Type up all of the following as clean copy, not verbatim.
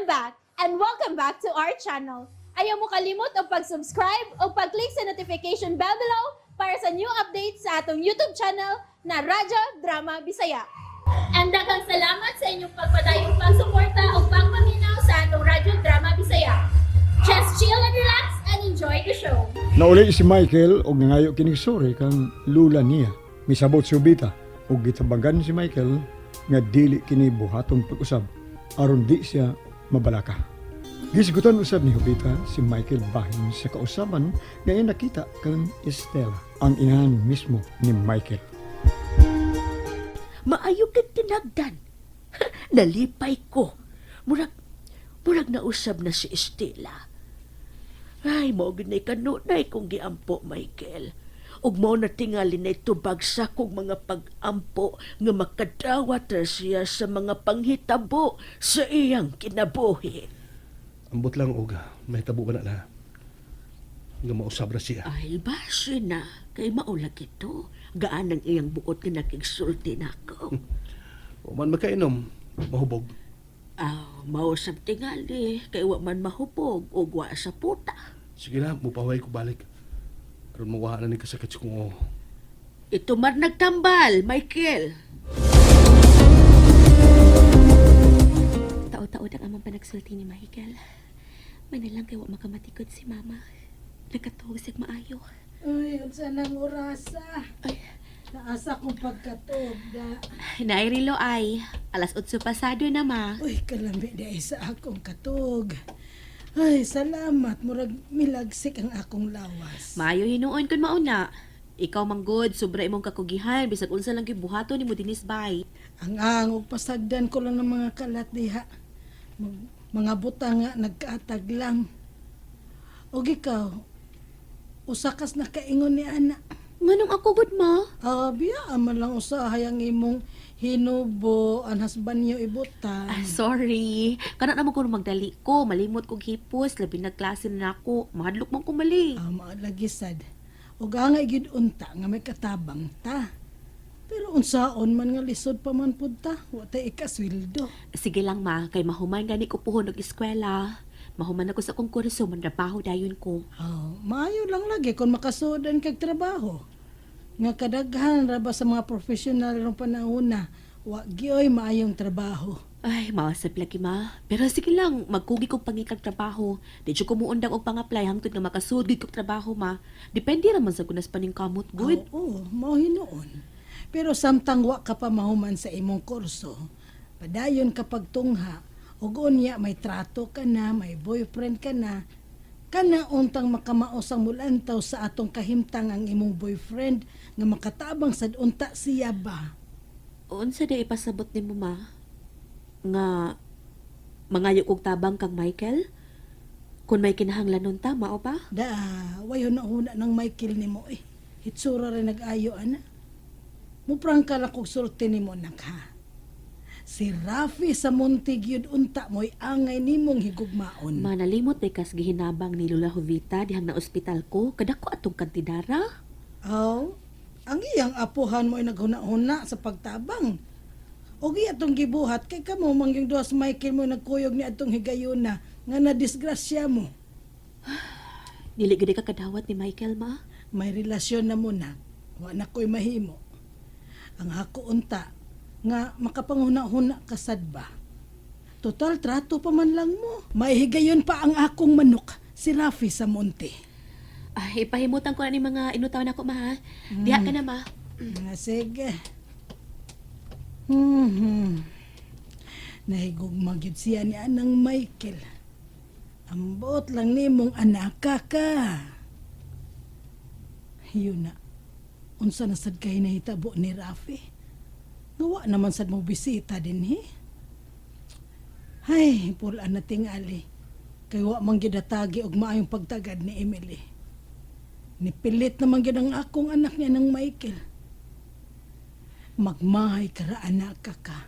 I'm back and welcome back to our channel. Ayaw mo kalimot og pag-subscribe o pag-click sa notification bell below para sa new updates sa atong YouTube channel na Radyo Drama Bisaya. And daghang salamat sa inyong pagpadayong pagsuporta o pagpaminaw sa atong Radyo Drama Bisaya. Just chill and relax and enjoy the show. Nauli si Michael og nangayo kinig sorry kang lula niya. Misabot si Jovita og gitabangan si Michael nga dili kini buhaton pag-usab aron di siya mabalaka. Gisgutan usab ni Jovita si Michael bahin sa kausaban nga iyang nakita kang Estela, ang inahan mismo ni Michael. Maayo kag tinagdan. Nalipay ko. Murag nausab na si Estela. Ay, mao gyud nay kanunay kong giampo, Michael. Ug mao na tingali na tubag sa kong mga pag-ampo nga makadawat ra siya sa mga panghitabo sa iyang kinabuhi. Ambot lang og mahitabo ba na na nga mausab ra siya. Ay, base na. Kay mao lagi to. Gaan ang iyang buot nga nakigsulti nako. O man makainom, mahubog. Ah, mao sab tingali kay wa man mahubog ug wa sa puta. Sige na, mupaway ko balik. Aron mawaha na ni kasakit sa kong ulo. Ito man nagtambal, Michael. Tao-tao ang amang panagsulti ni Michael. May nalang kay wa makamatikod si Mama. Nakatuog siya maayo. Uy, unsa nang orasa? Ay. Naasa kong pagkatuog da. Nairilo ay, alas 8 pasado na, Ma. Uy, kalami di ay sa akong katog. Ay, salamat. Murag milagsik ang akong lawas. Maayo hinuon kun mauna. Ikaw manggod, sobra imong kakugihan bisag unsa lang gyud buhaton nimo dinis bay. Ang angog pasagdan ko lang ng mga kalat diha. Mga buta nga nagkaatag lang. Og ikaw, usa kas nakaingon ni ana. Nganong ako gud, Ma? Ah, biya man lang usahay ang imong hinubo ang husband niyo ibutan. Ah, sorry. Kana naman kuno magdali ko, malimot kog hipos, labi nagklase na nako. Mahadlok man ko mali. Ah, maalagi sad. Og angay gyud unta nga may katabang ta. Pero unsaon man nga lisod pa man pud ta, wa tay ikasweldo. Sige lang, Ma, kay mahuman gani ko puhon og eskwela. Mahuman ako sa akong kurso, manrabaho dayon ko. Oh, maayo lang lagi kung makasudan kag trabaho. Nga kadaghan ra ba sa mga professional rong panahon na wa gyoy maayong trabaho. Ay, maasap lagi, Ma. Pero sige lang, magkugi kog pangikag trabaho. Di jud ko muundang og pang-apply hangtod nga makasud gid kog trabaho, Ma. Depende ra man sa kunas paning kamot gud. Oo, mao hinuon. Pero samtang wa ka pa mahuman sa imong kurso, padayon ka pagtungha, ug unya may trato ka na, may boyfriend ka na, kana untang makamaos ang mulantaw sa atong kahimtang ang imong boyfriend nga makatabang sad unta siya ba. Unsa day ipasabot nimo, Ma? Nga mangayo kog tabang kang Michael? Kung may kinahanglan ta, mao ba? Da, wayo na huna ng Michael nimo eh. Hitsura rin nag-ayo ana. Muprangka lang kog sulti nimo nak ha. Si Rafi sa Montague unta mo'y angay nimong higugmaon. Manalimot day kas gihinabang ni Lola Jovita dihang na ospital ko, kadako atong kantidara. Aw, ang iyang apuhan mo ay naghuna-huna sa pagtabang. O iya atong gibuhat kay kamo mangyong duha sa Michael mo nagkuyog ni atong higayuna nga nadisgrasya mo. Dili gid ka kadawat ni Michael, Ma. May relasyon na mo na, wa na ko'y mahimo. Ang ako unta nga makapanghuna-huna ka sad ba. Total trato pa man lang mo. May higayon pa ang akong manok si Rafi sa monte. Ay, ipahimutan ko na ni mga inutaw nako, Ma, ha. Diha ka na, Ma. Nga sige. Nahigugma gyud siya ni anang Michael. Ambot lang nimong anaka ka. Yun na. Unsa na sad kay nahitabo ni Rafi? Nga wa naman sad mo bisita dinhi. Ay, pulaan na tingali. Kay wa man gyud atagi og maayong pagtagad ni Emily. Nipilit naman gyud ang akong anak niya ng Michael. Magmahay ka ra anak ka ka.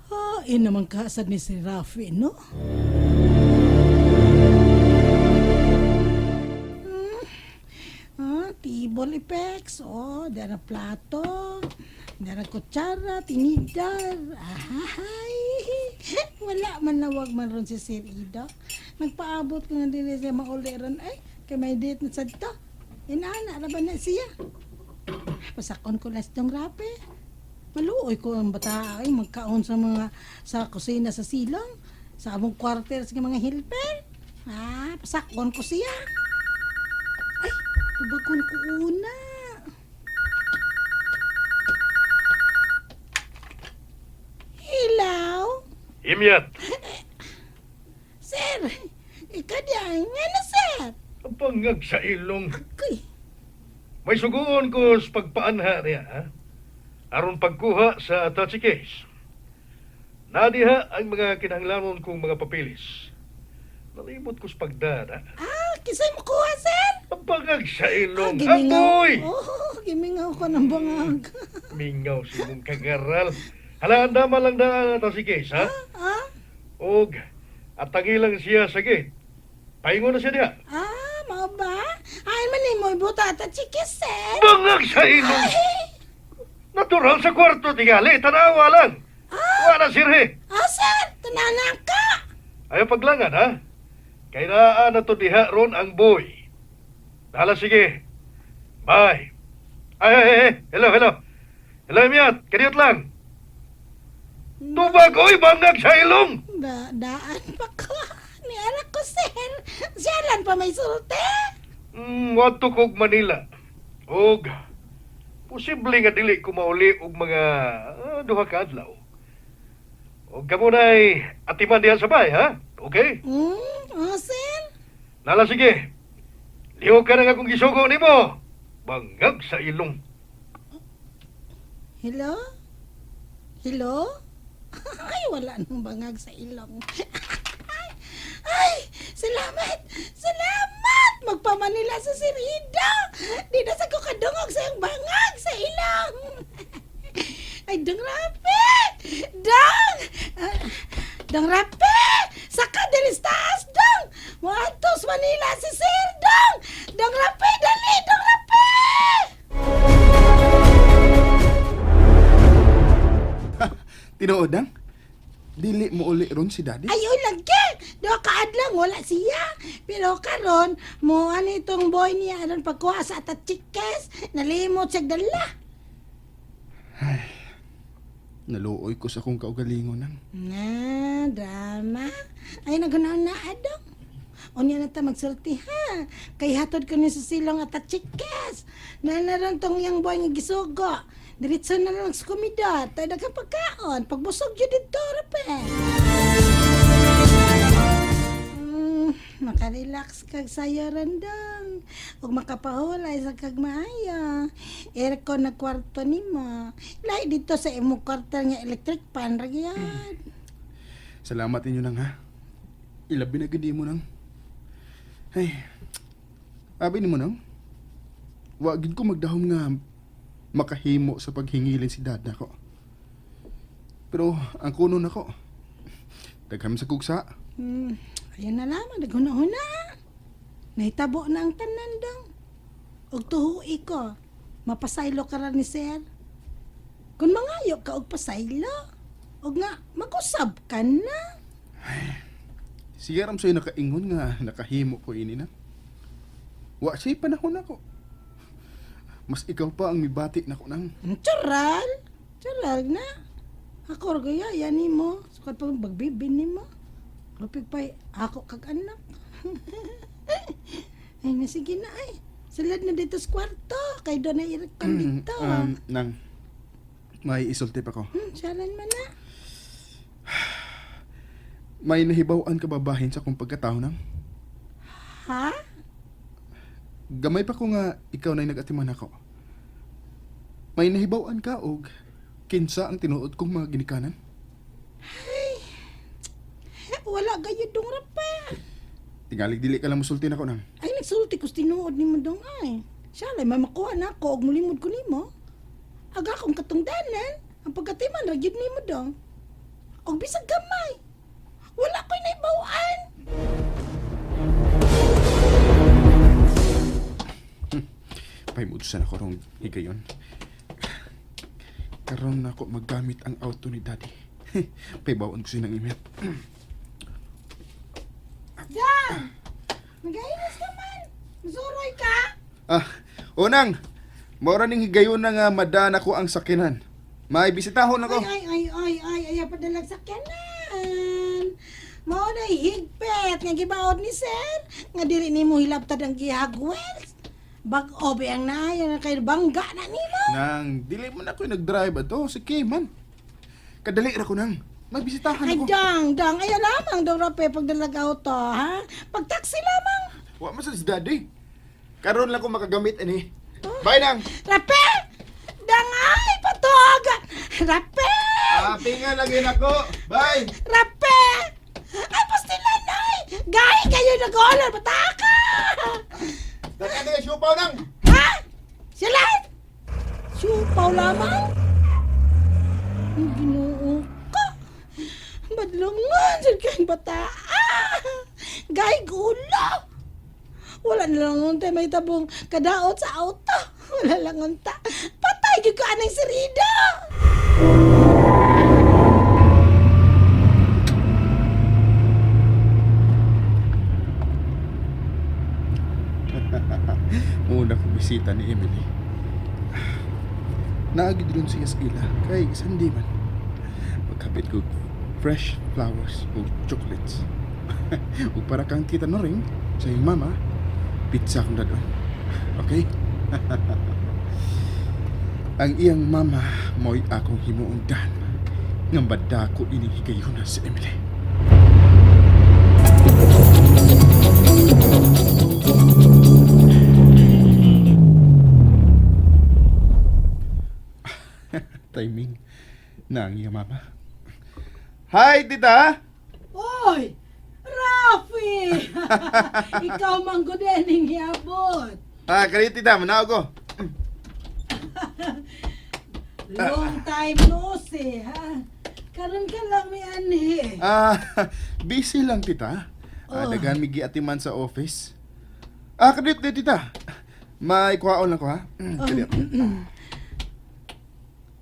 Hain naman ka sad ni si Rafi, no? Ah, table effects. Oh, dara plato. Dara kutsara, tinidar. Ahay. Wala man nawag man ron si Sir Ido. Nagpaabot ko nga dili siya mauli ron ay kay may date na sad to. Inaana ra ba na siya? Pasakon ko las tong rape. Maluoy ko ang bata ay magkaon sa mga sa kusina sa silong, sa among kwarter sa mga helper. Ah, pasakon ko siya. Ay, tubagon ko una. Hello? Imyat, Sir, ikaw diyan. Nga na, sir? ang pangag sa ilong. Ako'y, May suguon ko sa pagpaanha niya, ha? Aron pagkuha sa attache case. Nadiha ang mga kinahanglanon kong mga papilis. Nalimot ko sa pagdada. ah, kisay mo kuha, sir? Ang pangag sa ilong. Ah, gimingaw. Apoy! Oh, gimingaw ko ng bangag. Mingaw si mong kagaral. Hala, andama lang na ang attache case, ha? Ah, Og, atangi lang siya sa gate. Paingon na siya diha. ah, mao ba? Ay, man mo ibuta at chikis, sir. Bangag sa ilong! Natural sa kwarto, tingali. Tanawa lang. Wala sirhe. Ah, sir, tanana ka. Ayaw paglangan, ha? Kay naa na to diha ron ang boy. Dala, sige. Bye. Ay, ay, ay, ay. Hello, hello. Hello, Miat. Kaniyot lang. Tubag, oy, bangag sa ilong! Da, daan pa ko. Ni anak ko, sir. Siyalan pa may sulti. Wadto kog Manila. Og, posible nga dili ko mauli og mga duha ka adlaw. Og kamo na'y atiman diha sa bay, ha? Okay? Oh, sir. Nala, sige. Lihok ka na nga kung gisugo nimo. Bangag sa ilong. Hello? Hello? Ay, wala nang bangag sa ilong. Ay, salamat! Salamat! Magpamanila sa sirida! Di na sa ko kadungog sa iyong bangag sa ilong! Ay, dang rapi! Dang! Ah, dang rapi! Saka diri sa taas, dang! Moadto sa Manila si Sir, dang! Dang rapi, dali! Dang rapi! Tinuod ang? Dili mo uli ron si daddy? Ay, uy, lagi! Duha ka adlaw, wala siya. Pero karon mo ano itong boy niya aron pagkuha sa atat chikes, nalimot siya dala. Naluoy ko sa akong kaugalingon nang. Na, drama. Ay, nagunaon na, adong. Unya na ta magsulti ha. Kay hatod ko ni sa silong at chikes. Na naron tong yang boy nga gisugo. Diretso na lang sa komida. Tayo daghang pagkaon. Pagbusog yun dito, rape. Makarelax kag sayo randang. Ug makapahulay sa kag maayo. Aircon na kwarto nimo. Lahi dito sa imong kwarto nga electric pan ra gyud. Salamat inyo nang ha. Ilabi na gid mo nang. Ay. Abi nimo nang. Wa gid ko magdahom nga makahimo sa paghingilin si dad nako. Pero ang kuno nako. Dagham sa kugsa. Ayun na lamang, naghuna-huna. Nahitabo na ang tanan dong. Og tuhui ko, mapasaylo ka ra ni sir. Kung mangayo ka og pasaylo, og nga mag-usab ka na. Siya ram sa'yo nakaingon nga nakahimo ko ini na. Wa siya'y panahon nako. Mas ikaw pa ang mibati nako nang. Natural. Natural na. Ako ra gaya yan nimo. Sukad pa bagbibin nimo. Lupig pa ako kag anak. Ay, na sige na ay. Sulod na dito sa kwarto. Kay doon na aircon dito. Nang, may isulti pa ko. Siyalan man na. May nahibaw-an ka babahin sa akong pagkatao nang. Ha? Gamay pa ko nga ikaw na'y nag-atiman ako. May nahibaw-an ka og kinsa ang tinuod kong mga ginikanan. Wala gayo dong rapa. Tingalig dili ka lang musulti nako nang. Ay, nagsulti ko sa tinuod nimo dong ay. Siya may makuha na ako og mulimod ko nimo. Aga akong katungdanan, ang pagkatiman ra gyud nimo dong. Og bisag gamay. Wala ko'y naibawaan. Pahimutusan ako rong higayon. Karon na ako maggamit ang auto ni Daddy. Paibawon ko sinang email. Dan! Magainis ka man! Masuroy ka! Ah, unang, mora ning higayon na nga madana ko ang sakinan. May bisitahon ako. Ay, ay, ay, ay, ay, ay, padalag sakyanan. Mao na higpit nga gibaod ni sir nga dili nimo hilabtad ang gihagwels. Bag-o ba ang naya na kay bangga na nimo. Nang, dili man ako yung nag-drive ato. Sige man. Kadali ra ko nang. Magbisitahan Ay, ako. dang, dang, ayaw lamang daw rape pagdalag auto, ha? Pag taxi lamang. Wa man sa si Daddy. Karon lang ko makagamit ani. Bye nang. Rape! Dang ay, patog! Rape! Ah, pinga lagi nako. Bye. Rape! Ay, pastilan ay! Gahi kayo nag-olor, pataka! Dali ka siupaw nang. Ha? Sila? Siupaw lamang? Ang ginoo ka. Badlungan sa kayong bata. Ah! Gay gulo! Wala na lang unta may tabong kadaot sa auto. Wala lang unta. Patay gyud ka anang sirida. Muna ko bisita ni Emily. Naagi ron siya sa ila kay sandi man. Pagkapit ko fresh flowers o chocolates. Ug para kang kita no ring sa iyong mama, pizza akong dadon. Okay? Ang iyang mama mo'y akong himuong dan. Nga badako ini higayuna si Emily. Timing na ang iyang mama. Hi, tita! Oy! Rafi! Ikaw man gud ning hiabot. Ah, kani tita, manaog ko. Long time no see, ha? Karon ka lang mi anhi. Ah, busy lang tita. Ah, Oh. daghan mi giatiman sa office. Ah, kadiyot di tita. May kuhaon lang ko ha. Kadiyot.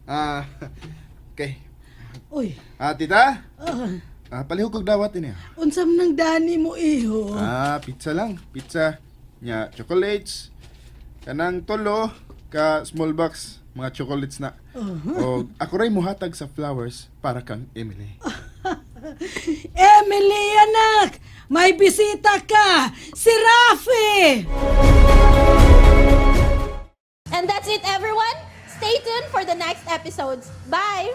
Ah, okay. Uy, Ah, tita. ah, Ah, palihog kog dawat ini. unsam nang dani mo iho. Ah, pizza lang. Pizza. Nya, chocolates. Kanang tulo ka small box mga chocolates na. Uh-huh. O ako ray muhatag sa flowers para kang Emily. Emily, anak! May bisita ka! Si Rafi! And that's it, everyone. Stay tuned for the next episodes. Bye!